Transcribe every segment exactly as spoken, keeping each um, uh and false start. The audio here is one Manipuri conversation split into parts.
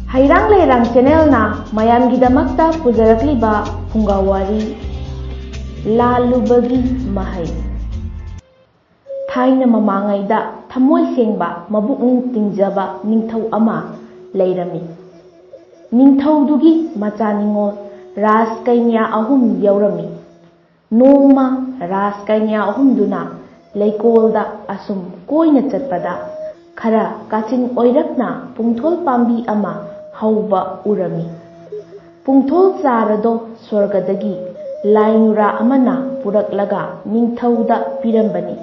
ꯍꯩꯔꯥꯡ ꯂꯩꯔꯥꯡ ꯆꯦꯅꯦꯜꯅ ꯃꯌꯥꯝꯒꯤꯗꯃꯛꯇ ꯄꯨꯖꯔꯛꯂꯤꯕ ꯐꯨꯡꯒꯥ ꯋꯥꯔꯤ, ꯂꯥꯜꯂꯨꯕꯒꯤ ꯃꯍꯩ꯫ ꯊꯥꯏꯅ ꯃꯃꯥꯡꯉꯩꯗ ꯊꯃꯣꯏ ꯁꯦꯡꯕ, ꯃꯕꯨꯛꯅꯤꯡ ꯇꯤꯡꯖꯕ ꯅꯤꯡꯊꯧ ꯑꯃ ꯂꯩꯔꯝꯃꯤ꯫ ꯅꯤꯡꯊꯧꯗꯨꯒꯤ ꯃꯆꯥ ꯅꯤꯉꯣꯜ ꯔꯥꯖ ꯀꯩꯅ꯭ꯌꯥ ꯑꯍꯨꯝ ꯌꯧꯔꯝꯃꯤ꯫ ꯅꯣꯡꯃ ꯔꯥꯖ ꯀꯩꯅ꯭ꯌꯥ ꯑꯍꯨꯝꯗꯨꯅ ꯂꯩꯀꯣꯜꯗ ꯑꯁꯨꯝ ꯀꯣꯏꯅ ꯆꯠꯄꯗ, ꯈꯔ ꯀꯥꯆꯤꯟ ꯑꯣꯏꯔꯞꯅ ꯄꯨꯡꯊꯣꯜ ꯄꯥꯝꯕꯤ ꯑꯃ ꯍꯧꯕ ꯎꯔꯝꯃꯤ꯫ ꯄꯨꯡꯊꯣꯜ ꯆꯥꯔꯗꯣ ꯁ꯭ꯋꯔꯒꯗꯒꯤ ꯂꯥꯏ ꯅꯨꯔꯥ ꯑꯃꯅ ꯄꯨꯔꯛꯂꯒ ꯅꯤꯡꯊꯧꯗ ꯄꯤꯔꯝꯕꯅꯤ꯫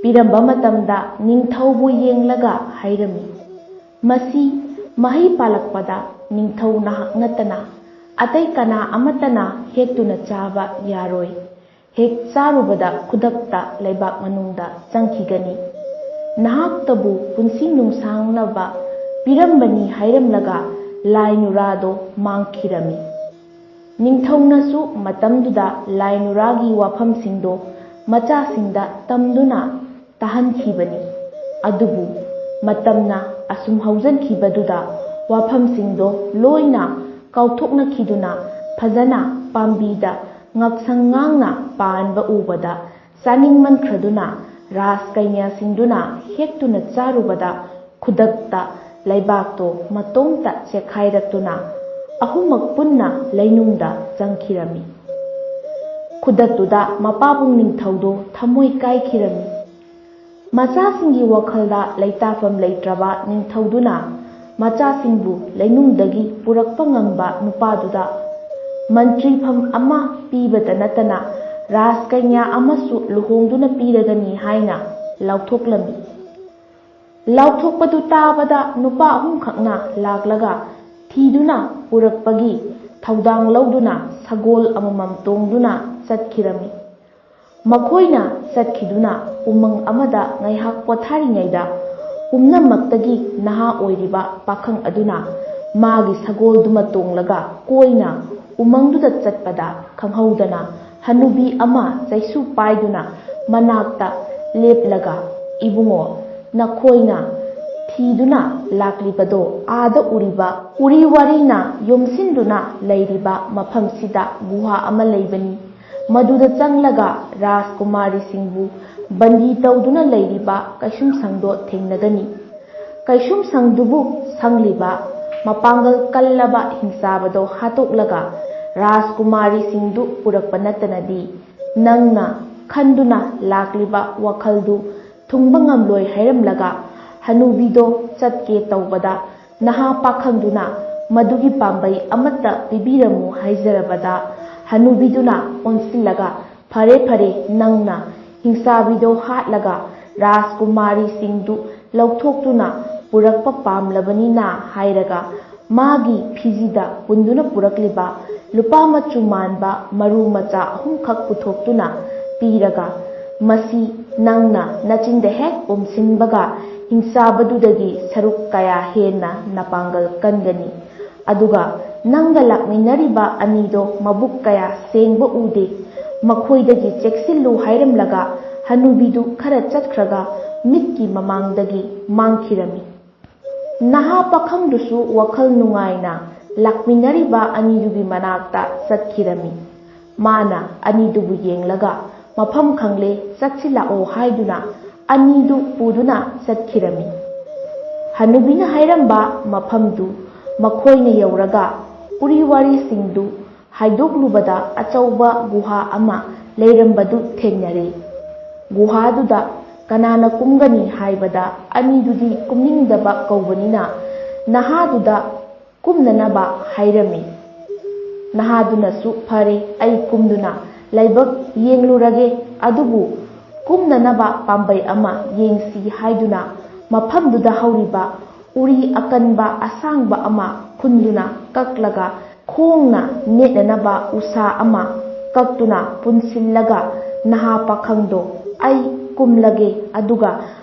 ꯄꯤꯔꯝꯕ ꯃꯇꯝꯗ ꯅꯤꯡꯊꯧꯕꯨ ꯌꯦꯡꯂꯒ ꯍꯥꯏꯔꯝꯃꯤ, "ꯃꯁꯤ ꯃꯍꯩ ꯄꯥꯜꯂꯛꯄꯗ ꯅꯤꯡꯊꯧ ꯅꯍꯥꯛ ꯅꯠꯇꯅ ꯑꯇꯩ ꯀꯅꯥ ꯑꯃꯠꯇꯅ ꯍꯦꯛꯇꯨꯅ ꯆꯥꯕ ꯌꯥꯔꯣꯏ꯫ ꯍꯦꯛ ꯆꯥꯔꯨꯕꯗ ꯈꯨꯗꯛꯇ ꯂꯩꯕꯥꯛ ꯃꯅꯨꯡꯗ ꯆꯪꯈꯤꯒꯅꯤ꯫ ꯅꯍꯥꯛꯇꯕꯨ ꯄꯨꯟꯁꯤ ꯅꯨꯡꯁꯥꯡꯅꯕ ꯄꯤꯔꯝꯕꯅꯤ" ꯍꯥꯏꯔꯝꯂꯒ ꯂꯥꯏ ꯅꯨꯔꯥꯗꯣ ꯃꯥꯡꯈꯤꯔꯝꯃꯤ꯫ ꯅꯤꯡꯊꯧꯅꯁꯨ ꯃꯇꯝꯗꯨꯗ ꯂꯥꯏ ꯅꯨꯔꯥꯒꯤ ꯋꯥꯐꯝꯁꯤꯡꯗꯣ ꯃꯆꯥꯁꯤꯡꯗ ꯇꯝꯗꯨꯅ ꯇꯥꯍꯟꯈꯤꯕꯅꯤ꯫ ꯑꯗꯨꯕꯨ ꯃꯇꯝꯅ ꯑꯁꯨꯝ ꯍꯧꯖꯤꯟꯈꯤꯕꯗꯨꯗ ꯋꯥꯐꯝꯁꯤꯡꯗꯣ ꯂꯣꯏꯅ ꯀꯥꯎꯊꯣꯛꯅꯈꯤꯗꯨꯅ ꯐꯖꯅ ꯄꯥꯝꯕꯤꯗ ꯉꯛꯁꯪ ꯉꯥꯡꯅ ꯄꯥꯟꯕ ꯎꯕꯗ ꯆꯥꯅꯤꯡꯃꯟꯈ꯭ꯔꯗꯨꯅ ꯔꯥꯖ ꯀꯩꯅ꯭ꯌꯥꯁꯤꯡꯗꯨꯅ ꯍꯦꯛꯇꯨꯅ ꯆꯥꯔꯨꯕꯗ ꯈꯨꯗꯛꯇ ꯂꯩꯕꯥꯛꯇꯣ ꯃꯇꯣꯝꯇ ꯆꯦꯛꯈꯥꯏꯔꯛꯇꯨꯅ ꯑꯍꯨꯝꯃꯛ ꯄꯨꯟꯅ ꯂꯩꯅꯨꯡꯗ ꯆꯪꯈꯤꯔꯝꯃꯤ꯫ ꯈꯨꯗꯛꯇꯨꯗ ꯃꯄꯥꯕꯨꯡ ꯅꯤꯡꯊꯧꯗꯣ ꯊꯃꯣꯏ ꯀꯥꯏꯈꯤꯔꯝꯃꯤ꯫ ꯃꯆꯥꯁꯤꯡꯒꯤ ꯋꯥꯈꯜꯗ ꯂꯩꯇꯥꯐꯝ ꯂꯩꯇ꯭ꯔꯕ ꯅꯤꯡꯊꯧꯗꯨꯅ ꯃꯆꯥꯁꯤꯡꯕꯨ ꯂꯩꯅꯨꯡꯗꯒꯤ ꯄꯨꯔꯛꯄ ꯉꯝꯕ ꯅꯨꯄꯥꯗꯨꯗ ꯃꯟꯇ꯭ꯔꯤꯐꯝ ꯑꯃ ꯄꯤꯕꯇ ꯅꯠꯇꯅ ꯔꯥꯖ ꯀꯩꯅ꯭ꯌꯥ ꯑꯃꯁꯨ ꯂꯨꯍꯣꯡꯗꯨꯅ ꯄꯤꯔꯒꯅꯤ ꯍꯥꯏꯅ ꯂꯥꯎꯊꯣꯛꯂꯝꯃꯤ꯫ ꯂꯥꯎꯊꯣꯛꯄꯗꯨ ꯇꯥꯕꯗ ꯅꯨꯄꯥ ꯑꯍꯨꯝꯈꯛꯅ ꯂꯥꯛꯂꯒ ꯊꯤꯗꯨꯅ ꯄꯨꯔꯛꯄꯒꯤ ꯊꯧꯗꯥꯡ ꯂꯧꯗꯨꯅ ꯁꯒꯣꯜ ꯑꯃꯃꯝ ꯇꯣꯡꯗꯨꯅ ꯆꯠꯈꯤꯔꯝꯃꯤ꯫ ꯃꯈꯣꯏꯅ ꯆꯠꯈꯤꯗꯨꯅ ꯎꯃꯪ ꯑꯃꯗ ꯉꯥꯏꯍꯥꯛ ꯄꯣꯊꯥꯔꯤꯉꯩꯗ, ꯄꯨꯝꯅꯃꯛꯇꯒꯤ ꯅꯍꯥ ꯑꯣꯏꯔꯤꯕ ꯄꯥꯈꯪ ꯑꯗꯨꯅ ꯃꯥꯒꯤ ꯁꯒꯣꯜꯗꯨꯃ ꯇꯣꯡꯂꯒ ꯀꯣꯏꯅ ꯎꯃꯪꯗꯨꯗ ꯆꯠꯄꯗ ꯈꯪꯍꯧꯗꯅ ꯍꯅꯨꯕꯤ ꯑꯃ ꯆꯩꯁꯨ ꯄꯥꯏꯗꯨꯅ ꯃꯅꯥꯛꯇ ꯂꯦꯞꯂꯒ, "ꯏꯕꯨꯡꯉꯣ, ꯅꯈꯣꯏꯅ ꯊꯤꯗꯨꯅ ꯂꯥꯛꯂꯤꯕꯗꯣ ꯑꯥꯗ ꯎꯔꯤꯕ ꯎꯔꯤ ꯋꯥꯔꯤꯅ ꯌꯣꯝꯁꯤꯟꯗꯨꯅ ꯂꯩꯔꯤꯕ ꯃꯐꯝꯁꯤꯗ ꯒꯨꯍꯥ ꯑꯃ ꯂꯩꯕꯅꯤ꯫ ꯃꯗꯨꯗ ꯆꯪꯂꯒ ꯔꯥꯖꯀꯨꯃꯥꯔꯤꯁꯤꯡꯕꯨ ꯕꯟꯗꯤ ꯇꯧꯗꯨꯅ ꯂꯩꯔꯤꯕ ꯀꯩꯁꯨꯝꯁꯪꯗꯣ ꯊꯦꯡꯅꯒꯅꯤ꯫ ꯀꯩꯁꯨꯝꯁꯪꯗꯨꯕꯨ ꯁꯪꯂꯤꯕ ꯃꯄꯥꯡꯒꯜ ꯀꯜꯂꯕ ꯍꯤꯡꯆꯥꯕꯗꯣ ꯍꯥꯠꯇꯣꯛꯂꯒ ꯔꯥꯖꯀꯨꯃꯥꯔꯤꯁꯤꯡꯗꯨ ꯄꯨꯔꯛꯄ ꯅꯠꯇꯅꯗꯤ ꯅꯪꯅ ꯈꯟꯗꯨꯅ ꯂꯥꯛꯂꯤꯕ ꯋꯥꯈꯜꯗꯨ ꯊꯨꯡꯕ ꯉꯝꯂꯣꯏ ꯍꯥꯏꯔꯝꯂꯒ ꯍꯅꯨꯕꯤꯗꯣ ꯆꯠꯀꯦ ꯇꯧꯕꯗ ꯅꯍꯥ ꯄꯥꯈꯪꯗꯨꯅ ꯃꯗꯨꯒꯤ ꯄꯥꯝꯕꯩ ꯑꯃꯠꯇ ꯄꯤꯕꯤꯔꯝꯃꯨ ꯍꯥꯏꯖꯔꯕꯗ ꯍꯅꯨꯕꯤꯗꯨꯅ ꯑꯣꯟꯁꯤꯜꯂꯒ "ꯐꯔꯦ ꯐꯔꯦ, ꯅꯪꯅ ꯍꯤꯡꯆꯥꯕꯤꯗꯣ ꯍꯥꯠꯂꯒ ꯔꯥꯖꯀꯨꯃꯥꯔꯤꯁꯤꯡꯗꯨ ꯂꯧꯊꯣꯛꯇꯨꯅ ꯄꯨꯔꯛꯄ ꯄꯥꯝꯂꯕꯅꯤꯅ" ꯍꯥꯏꯔꯒ ꯃꯥꯒꯤ ꯐꯤꯖꯤꯗ ꯄꯨꯟꯗꯨꯅ ꯄꯨꯔꯛꯂꯤꯕ ꯂꯨꯄꯥ ꯃꯆꯨ ꯃꯥꯟꯕ ꯃꯔꯨ ꯃꯆꯥ ꯑꯍꯨꯝꯈꯛ ꯄꯨꯊꯣꯛꯇꯨꯅ ꯄꯤꯔꯒ "ꯃꯁꯤ ꯅꯪꯅ ꯅꯆꯤꯟꯗ ꯍꯦꯛ ꯎꯝꯁꯤꯟꯕꯒ ꯍꯤꯡꯆꯥꯕꯗꯨꯗꯒꯤ ꯁꯔꯨꯛ ꯀꯌꯥ ꯍꯦꯟꯅ ꯅꯄꯥꯡꯒꯜ ꯀꯟꯒꯅꯤ꯫ ꯑꯗꯨꯒ ꯅꯪꯒ ꯂꯥꯛꯃꯤꯟꯅꯔꯤꯕ ꯑꯅꯤꯗꯣ ꯃꯕꯨꯛ ꯀꯌꯥ ꯁꯦꯡꯕ ꯎꯗꯦ꯫ ꯃꯈꯣꯏꯗꯒꯤ ꯆꯦꯛꯁꯤꯜꯂꯨ" ꯍꯥꯏꯔꯝꯂꯒ ꯍꯅꯨꯕꯤꯗꯨ ꯈꯔ ꯆꯠꯈ꯭ꯔꯒ ꯃꯤꯠꯀꯤ ꯃꯃꯥꯡꯗꯒꯤ ꯃꯥꯡꯈꯤꯔꯝꯃꯤ꯫ ꯅꯍꯥ ꯄꯥꯈꯪꯗꯨꯁꯨ ꯋꯥꯈꯜ ꯅꯨꯡꯉꯥꯏꯅ ꯂꯥꯛꯃꯤꯟꯅꯔꯤꯕ ꯑꯅꯤꯗꯨꯒꯤ ꯃꯅꯥꯛꯇ ꯆꯠꯈꯤꯔꯝꯃꯤ꯫ ꯃꯥꯅ ꯑꯅꯤꯗꯨꯕꯨ ꯌꯦꯡꯂꯒ "ꯃꯐꯝ ꯈꯪꯂꯦ, ꯆꯠꯁꯤꯜꯂꯛꯑꯣ" ꯍꯥꯏꯗꯨꯅ ꯑꯅꯤꯗꯨ ꯄꯨꯗꯨꯅ ꯆꯠꯈꯤꯔꯝꯃꯤ꯫ ꯍꯅꯨꯕꯤꯅ ꯍꯥꯏꯔꯝꯕ ꯃꯐꯝꯗꯨ ꯃꯈꯣꯏꯅ ꯌꯧꯔꯒ ꯎꯔꯤ ꯋꯥꯔꯤꯁꯤꯡꯗꯨ ꯍꯥꯏꯗꯣꯛꯂꯨꯕꯗ ꯑꯆꯧꯕ ꯒꯨꯍꯥ ꯑꯃ ꯂꯩꯔꯝꯕꯗꯨ ꯊꯦꯡꯅꯔꯦ꯫ ꯒꯨꯍꯥꯗꯨꯗ ꯀꯅꯥꯅ ꯀꯨꯝꯒꯅꯤ ꯍꯥꯏꯕꯗ ꯑꯅꯤꯗꯨꯗꯤ ꯀꯨꯝꯅꯤꯡꯗꯕ ꯀꯧꯕꯅꯤꯅ ꯅꯍꯥꯗꯨꯗ ꯀꯨꯝꯅꯅꯕ ꯍꯥꯏꯔꯝꯃꯤ꯫ ꯅꯍꯥꯗꯨꯅꯁꯨ "ꯐꯔꯦ, ꯑꯩ ꯀꯨꯝꯗꯨꯅ ꯂꯥꯏꯕꯛ ꯌꯦꯡꯂꯨꯔꯒꯦ, ꯑꯗꯨꯕꯨ ꯀꯨꯝꯅꯅꯕ ꯄꯥꯝꯕꯩ ꯑꯃ ꯌꯦꯡꯁꯤ" ꯍꯥꯏꯗꯨꯅ ꯃꯐꯝꯗꯨꯗ ꯍꯧꯔꯤꯕ ꯎꯔꯤ ꯑꯀꯟꯕ ꯑꯁꯥꯡꯕ ꯑꯃ ꯈꯨꯟꯗꯨꯅ ꯀꯛꯂꯒ ꯈꯣꯡꯅ ꯅꯦꯠꯅꯅꯕ ꯎꯁꯥ ꯑꯃ ꯀꯛꯇꯨꯅ ꯄꯨꯟꯁꯤꯜꯂꯒ ꯅꯍꯥ ꯄꯥꯈꯪꯗꯣ "ꯑꯩ ꯀꯨꯝꯂꯒꯦ, ꯑꯗꯨꯒ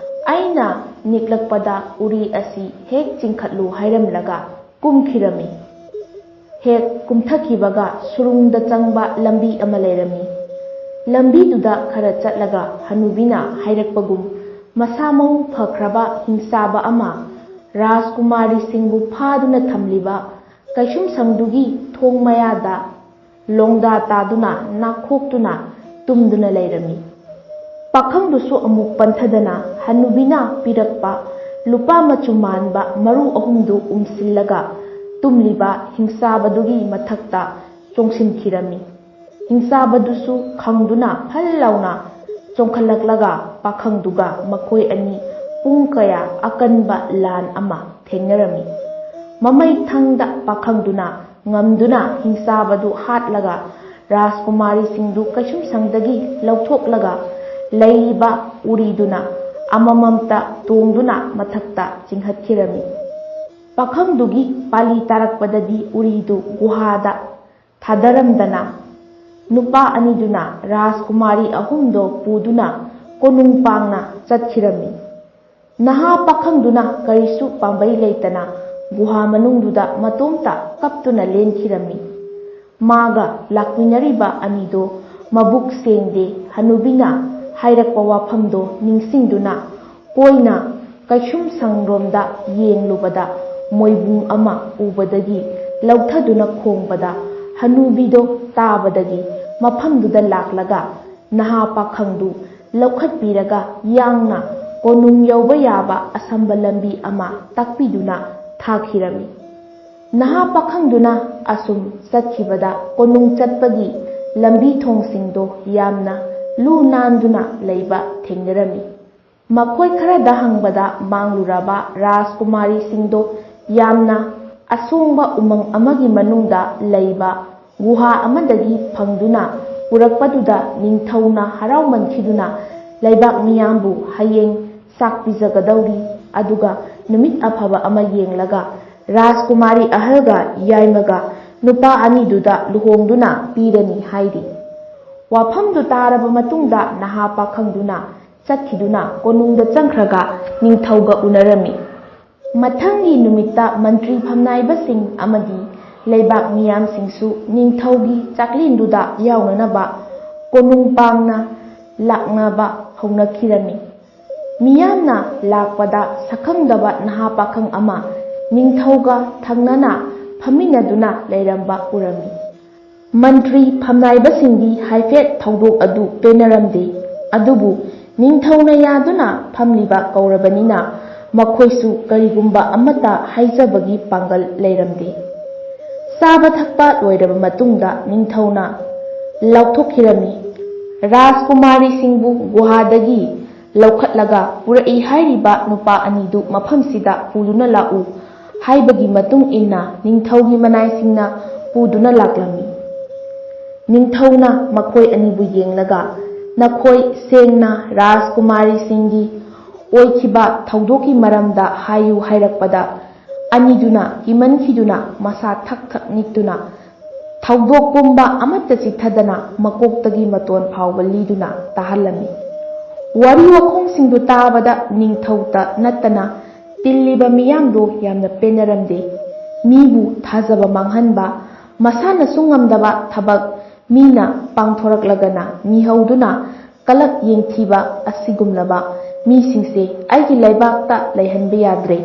ꯑꯩꯅ ꯅꯤꯛꯂꯛꯄꯗ ꯎꯔꯤ ꯑꯁꯤ ꯍꯦꯛ ꯆꯤꯡꯈꯠꯂꯨ" ꯍꯥꯏꯔꯝꯂꯒ ꯀꯨꯝꯈꯤꯔꯝꯃꯤ꯫ ꯍꯦꯛ ꯀꯨꯝꯊꯈꯤꯕꯒ ꯁꯨꯔꯨꯡꯗ ꯆꯪꯕ ꯂꯝꯕꯤ ꯑꯃ ꯂꯩꯔꯝꯃꯤ꯫ ꯂꯝꯕꯤꯗꯨꯗ ꯈꯔ ꯆꯠꯂꯒ ꯍꯅꯨꯕꯤꯅ ꯍꯥꯏꯔꯛꯄꯒꯨꯝ ꯃꯁꯥ ꯃꯎ ꯐꯈ꯭ꯔꯕ ꯍꯤꯡꯆꯥꯕ ꯑꯃ ꯔꯥꯖꯀꯨꯃꯥꯔꯤꯁꯤꯡꯕꯨ ꯐꯥꯗꯨꯅ ꯊꯝꯂꯤꯕ ꯀꯩꯁꯨꯝꯁꯪꯗꯨꯒꯤ ꯊꯣꯡ ꯃꯌꯥꯗ ꯂꯣꯡꯗꯥ ꯇꯥꯗꯨꯅ ꯅꯥꯈꯣꯛꯇꯨꯅ ꯇꯨꯝꯗꯨꯅ ꯂꯩꯔꯝꯃꯤ꯫ ꯄꯥꯈꯪꯗꯨꯁꯨ ꯑꯃꯨꯛ ꯄꯟꯊꯗꯅ ꯍꯅꯨꯕꯤꯅ ꯄꯤꯔꯛꯄ ꯂꯨꯄꯥ ꯃꯆꯨ ꯃꯥꯟꯕ ꯃꯔꯨ ꯑꯍꯨꯝꯗꯨ ꯎꯝꯁꯤꯜꯂꯒ ꯇꯨꯝꯂꯤꯕ ꯍꯤꯡꯆꯥꯕꯗꯨꯒꯤ ꯃꯊꯛꯇ ꯆꯣꯡꯁꯤꯟꯈꯤꯔꯝꯃꯤ꯫ ꯍꯤꯡꯆꯥꯕꯗꯨꯁꯨ ꯈꯪꯗꯨꯅ ꯐꯜ ꯂꯥꯎꯅ ꯆꯣꯡꯈꯠꯂꯛꯂꯒ ꯄꯥꯈꯪꯗꯨꯒ ꯃꯈꯣꯏ ꯑꯅꯤ ꯄꯨꯡ ꯀꯌꯥ ꯑꯀꯟꯕ ꯂꯥꯟ ꯑꯃ ꯊꯦꯡꯅꯔꯝꯃꯤ꯫ ꯃꯃꯩ ꯊꯪꯗ ꯄꯥꯈꯪꯗꯨꯅ ꯉꯝꯗꯨꯅ ꯍꯤꯡꯆꯥꯕꯗꯨ ꯍꯥꯠꯂꯒ ꯔꯥꯖꯀꯨꯃꯥꯔꯤꯁꯤꯡꯗꯨ ꯀꯩꯁꯨꯝꯁꯪꯗꯒꯤ ꯂꯧꯊꯣꯛꯂꯒ ꯂꯩꯔꯤꯕ ꯎꯔꯤꯗꯨꯅ ꯑꯃꯃꯝꯇ ꯇꯣꯡꯗꯨꯅ ꯃꯊꯛꯇ ꯆꯤꯡꯈꯠꯈꯤꯔꯝꯃꯤ꯫ ꯄꯥꯈꯪꯗꯨꯒꯤ ꯄꯥꯂꯤ ꯇꯥꯔꯛꯄꯗꯗꯤ ꯎꯔꯤꯗꯨ ꯒꯨꯍꯥꯗ ꯊꯥꯗꯔꯝꯗꯅ ꯅꯨꯄꯥ ꯑꯅꯤꯗꯨꯅ ꯔꯥꯖꯀꯨꯃꯥꯔꯤ ꯑꯍꯨꯝꯗꯣ ꯄꯨꯗꯨꯅ ꯀꯣꯅꯨꯡ ꯄꯥꯡꯅ ꯆꯠꯈꯤꯔꯝꯃꯤ꯫ ꯅꯍꯥ ꯄꯥꯈꯪꯗꯨꯅ ꯀꯔꯤꯁꯨ ꯄꯥꯝꯕꯩ ꯂꯩꯇꯅ ꯒꯨꯍꯥ ꯃꯅꯨꯡꯗꯨꯗ ꯃꯇꯣꯝꯇ ꯀꯞꯇꯨꯅ ꯂꯦꯟꯈꯤꯔꯝꯃꯤ꯫ ꯃꯥꯒ ꯂꯥꯛꯃꯤꯟꯅꯔꯤꯕ ꯑꯅꯤꯗꯣ ꯃꯕꯨꯛ ꯁꯦꯡꯗꯦ, ꯍꯅꯨꯕꯤꯅ ꯍꯥꯏꯔꯛꯄ ꯋꯥꯐꯝꯗꯣ ꯅꯤꯡꯁꯤꯡꯗꯨꯅ ꯀꯣꯏꯅ ꯀꯩꯁꯨꯝ ꯁꯪꯔꯣꯝꯗ ꯌꯦꯡꯂꯨꯕꯗ ꯃꯣꯏꯕꯨꯡ ꯑꯃ ꯎꯕꯗꯒꯤ ꯂꯧꯊꯗꯨꯅ ꯈꯣꯡꯕꯗ ꯍꯅꯨꯕꯤꯗꯣ ꯇꯥꯕꯗꯒꯤ ꯃꯐꯝꯗꯨꯗ ꯂꯥꯛꯂꯒ ꯅꯍꯥ ꯄꯥꯈꯪꯗꯨ ꯂꯧꯈꯠꯄꯤꯔꯒ ꯌꯥꯡꯅ ꯀꯣꯅꯨꯡ ꯌꯧꯕ ꯌꯥꯕ ꯑꯁꯝꯕ ꯂꯝꯕꯤ ꯑꯃ ꯇꯥꯛꯄꯤꯗꯨꯅ ꯊꯥꯈꯤꯔꯝꯃꯤ꯫ ꯅꯍꯥ ꯄꯥꯈꯪꯗꯨꯅ ꯑꯁꯨꯝ ꯆꯠꯈꯤꯕꯗ ꯀꯣꯅꯨꯡ ꯆꯠꯄꯒꯤ ꯂꯝꯕꯤ ꯊꯣꯡꯁꯤꯡꯗꯣ ꯌꯥꯝꯅ ꯂꯨ ꯅꯥꯟꯗꯨꯅ ꯂꯩꯕ ꯊꯦꯡꯅꯔꯝꯃꯤ꯫ ꯃꯈꯣꯏ ꯈꯔꯗ ꯍꯪꯕꯗ ꯃꯥꯡꯂꯨꯔꯕ ꯔꯥꯖꯀꯨꯃꯥꯔꯤꯁꯤꯡꯗꯣ ꯌꯥꯝꯅ ꯑꯁꯣꯡꯕ ꯎꯃꯪ ꯑꯃꯒꯤ ꯃꯅꯨꯡꯗ ꯂꯩꯕ ꯒꯨꯍꯥ ꯑꯃꯗꯒꯤ ꯐꯪꯗꯨꯅ ꯄꯨꯔꯛꯄꯗꯨꯗ ꯅꯤꯡꯊꯧꯅ ꯍꯔꯥꯎꯃꯟꯈꯤꯗꯨꯅ ꯂꯩꯕꯥꯛ ꯃꯤꯌꯥꯝꯕꯨ ꯍꯌꯦꯡ ꯆꯥꯛ ꯄꯤꯖꯒꯗꯧꯔꯤ, ꯑꯗꯨꯒ ꯅꯨꯃꯤꯠ ꯑꯐꯕ ꯑꯃ ꯌꯦꯡꯂꯒ ꯔꯥꯖꯀꯨꯃꯥꯔꯤ ꯑꯍꯜꯒ ꯌꯥꯏꯃꯒ ꯅꯨꯄꯥ ꯑꯅꯤꯗꯨꯗ ꯂꯨꯍꯣꯡꯗꯨꯅ ꯄꯤꯔꯅꯤ ꯍꯥꯏꯔꯤ꯫ ꯋꯥꯐꯝꯗꯨ ꯇꯥꯔꯕ ꯃꯇꯨꯡꯗ ꯅꯍꯥ ꯄꯥꯈꯪꯗꯨꯅ ꯆꯠꯈꯤꯗꯨꯅ ꯀꯣꯅꯨꯡꯗ ꯆꯪꯈ꯭ꯔꯒ ꯅꯤꯡꯊꯧꯒ ꯎꯅꯔꯝꯃꯤ꯫ ꯃꯊꯪꯒꯤ ꯅꯨꯃꯤꯠꯇ ꯃꯟꯇ꯭ꯔꯤ ꯐꯝꯅꯥꯏꯕꯁꯤꯡ ꯑꯃꯗꯤ ꯂꯩꯕꯥꯛ ꯃꯤꯌꯥꯝꯁꯤꯡꯁꯨ ꯅꯤꯡꯊꯧꯒꯤ ꯆꯥꯛꯂꯦꯟꯗꯨꯗ ꯌꯥꯎꯅꯅꯕ ꯀꯣꯅꯨꯡ ꯄꯥꯡꯅ ꯂꯥꯛꯅꯕ ꯍꯧꯅꯈꯤꯔꯝꯃꯤ꯫ ꯃꯤꯌꯥꯝꯅ ꯂꯥꯛꯄꯗ ꯁꯛꯈꯪꯗꯕ ꯅꯍꯥ ꯄꯥꯈꯪ ꯑꯃ ꯅꯤꯡꯊꯧꯒ ꯊꯪꯅꯅ ꯐꯝꯃꯤꯟꯅꯗꯨꯅ ꯂꯩꯔꯝꯕ ꯎꯔꯝꯃꯤ꯫ ꯃꯟꯇ꯭ꯔꯤ ꯐꯝꯅꯥꯏꯕꯁꯤꯡꯗꯤ ꯍꯥꯏꯐꯦꯠ ꯊꯧꯗꯣꯛ ꯑꯗꯨ ꯄꯦꯟꯅꯔꯝꯗꯦ꯫ ꯑꯗꯨꯕꯨ ꯅꯤꯡꯊꯧꯅ ꯌꯥꯗꯨꯅ ꯐꯝꯂꯤꯕ ꯀꯧꯔꯕꯅꯤꯅ ꯃꯈꯣꯏꯁꯨ ꯀꯔꯤꯒꯨꯝꯕ ꯑꯃꯠꯇ ꯍꯥꯏꯖꯕꯒꯤ ꯄꯥꯡꯒꯜ ꯂꯩꯔꯝꯗꯦ꯫ ꯆꯥꯕ ꯊꯛꯄ ꯂꯣꯏꯔꯕ ꯃꯇꯨꯡꯗ ꯅꯤꯡꯊꯧꯅ ꯂꯥꯎꯊꯣꯛꯈꯤꯔꯝꯃꯤ, "ꯔꯥꯖꯀꯨꯃꯥꯔꯤꯁꯤꯡꯕꯨ ꯒꯨꯍꯥꯗꯒꯤ ꯂꯧꯈꯠꯂꯒ ꯄꯨꯔꯛꯏ ꯍꯥꯏꯔꯤꯕ ꯅꯨꯄꯥ ꯑꯅꯤꯗꯨ ꯃꯐꯝꯁꯤꯗ ꯄꯨꯗꯨꯅ ꯂꯥꯛꯎ" ꯍꯥꯏꯕꯒꯤ ꯃꯇꯨꯡ ꯏꯟꯅ ꯅꯤꯡꯊꯧꯒꯤ ꯃꯅꯥꯏꯁꯤꯡꯅ ꯄꯨꯗꯨꯅ ꯂꯥꯛꯂꯝꯃꯤ꯫ ꯅꯤꯡꯊꯧꯅ ꯃꯈꯣꯏ ꯑꯅꯤꯕꯨ ꯌꯦꯡꯂꯒ, "ꯅꯈꯣꯏ ꯁꯦꯡꯅ ꯔꯥꯖꯀꯨꯃꯥꯔꯤꯁꯤꯡꯒꯤ ꯑꯣꯏꯈꯤꯕ ꯊꯧꯗꯣꯛꯀꯤ ꯃꯔꯝꯗ ꯍꯥꯏꯌꯨ" ꯍꯥꯏꯔꯛꯄꯗ, ꯑꯅꯤꯗꯨꯅ ꯀꯤꯃꯟꯈꯤꯗꯨꯅ ꯃꯁꯥ ꯊꯛ ꯊꯛ ꯅꯤꯛꯇꯨꯅ ꯊꯧꯗꯣꯛ ꯄꯨꯝꯕ ꯑꯃꯠꯇ ꯆꯤꯠꯊꯗꯅ ꯃꯀꯣꯛꯇꯒꯤ ꯃꯇꯣꯟ ꯐꯥꯎꯕ ꯂꯤꯗꯨꯅ ꯇꯥꯍꯜꯂꯝꯃꯤ꯫ ꯋꯥꯔꯤ ꯋꯥꯈꯣꯡꯁꯤꯡꯗꯨ ꯇꯥꯕꯗ ꯅꯤꯡꯊꯧꯇ ꯅꯠꯇꯅ ꯇꯤꯜꯂꯤꯕ ꯃꯤꯌꯥꯝꯗꯨ ꯌꯥꯝꯅ ꯄꯦꯟꯅꯔꯝꯗꯦ꯫ ꯃꯤꯕꯨ ꯊꯥꯖꯕ ꯃꯥꯡꯍꯟꯕ, ꯃꯁꯥꯅꯁꯨ ꯉꯝꯗꯕ ꯊꯕꯛ ꯃꯤꯅ ꯄꯥꯡꯊꯣꯔꯛꯂꯒꯅ ꯃꯤꯍꯧꯗꯨꯅ ꯀꯂꯛ ꯌꯦꯡꯊꯤꯕ ꯑꯁꯤꯒꯨꯝꯂꯕ ꯃꯤꯁꯤꯡꯁꯦ ꯑꯩꯒꯤ ꯂꯩꯕꯥꯛꯇ ꯂꯩꯍꯟꯕ ꯌꯥꯗ꯭ꯔꯦ꯫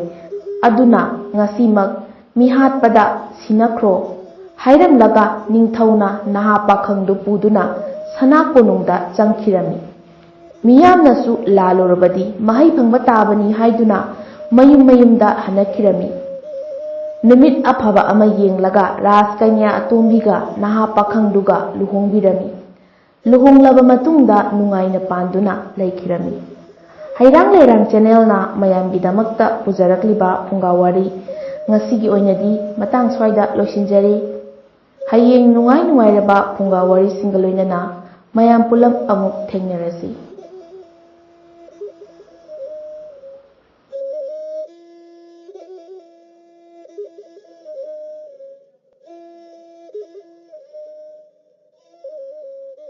ꯑꯗꯨꯅ ꯉꯁꯤꯃꯛ ꯃꯤꯍꯥꯠꯄꯗ ꯁꯤꯅꯈ꯭ꯔꯣ ꯍꯥꯏꯔꯝꯂꯒ ꯅꯤꯡꯊꯧꯅ ꯅꯍꯥ ꯄꯥꯈꯪꯗꯨ ꯄꯨꯗꯨꯅ ꯁꯅꯥ ꯀꯣꯅꯨꯡꯗ ꯆꯪꯈꯤꯔꯝꯃꯤ꯫ ꯃꯤꯌꯥꯝꯅꯁꯨ ꯂꯥꯜꯂꯨꯔꯕꯗꯤ ꯃꯍꯩ ꯐꯪꯕ ꯇꯥꯕꯅꯤ ꯍꯥꯏꯗꯨꯅ ꯃꯌꯨꯝ ꯃꯌꯨꯝꯗ ꯍꯟꯅꯈꯤꯔꯝꯃꯤ꯫ ꯅꯨꯃꯤꯠ ꯑꯐꯕ ꯑꯃ ꯌꯦꯡꯂꯒ ꯔꯥꯖꯀꯟꯌꯥ ꯑꯇꯣꯝꯕꯤꯒ ꯅꯍꯥ ꯄꯥꯈꯪꯗꯨꯒ ꯂꯨꯍꯣꯡꯕꯤꯔꯝꯃꯤ꯫ ꯂꯨꯍꯣꯡꯂꯕ ꯃꯇꯨꯡꯗ ꯅꯨꯡꯉꯥꯏꯅ ꯄꯥꯟꯗꯨꯅ ꯂꯩꯈꯤꯔꯝꯃꯤ꯫ ꯍꯩꯔꯥꯡ ꯂꯩꯔꯥꯡ ꯆꯦꯅꯦꯜꯅ ꯃꯌꯥꯝꯒꯤꯗꯃꯛꯇ ꯄꯨꯖꯔꯛꯂꯤꯕ ꯐꯨꯡꯒꯥ ꯋꯥꯔꯤ ꯉꯁꯤꯒꯤ ꯑꯣꯏꯅꯗꯤ ꯃꯇꯥꯡ ꯁ꯭ꯋꯥꯏꯗ ꯂꯣꯏꯁꯤꯟꯖꯔꯦ꯫ ꯍꯌꯦꯡ ꯅꯨꯡꯉꯥꯏ ꯅꯨꯡꯉꯥꯏꯔꯕ ꯐꯨꯡꯒꯥ ꯋꯥꯔꯤꯁꯤꯡꯒ ꯂꯣꯏꯅꯅ ꯃꯌꯥꯝ ꯄꯨꯂꯞ ꯑꯃꯨꯛ ꯊꯦꯡꯅꯔꯁꯤ꯫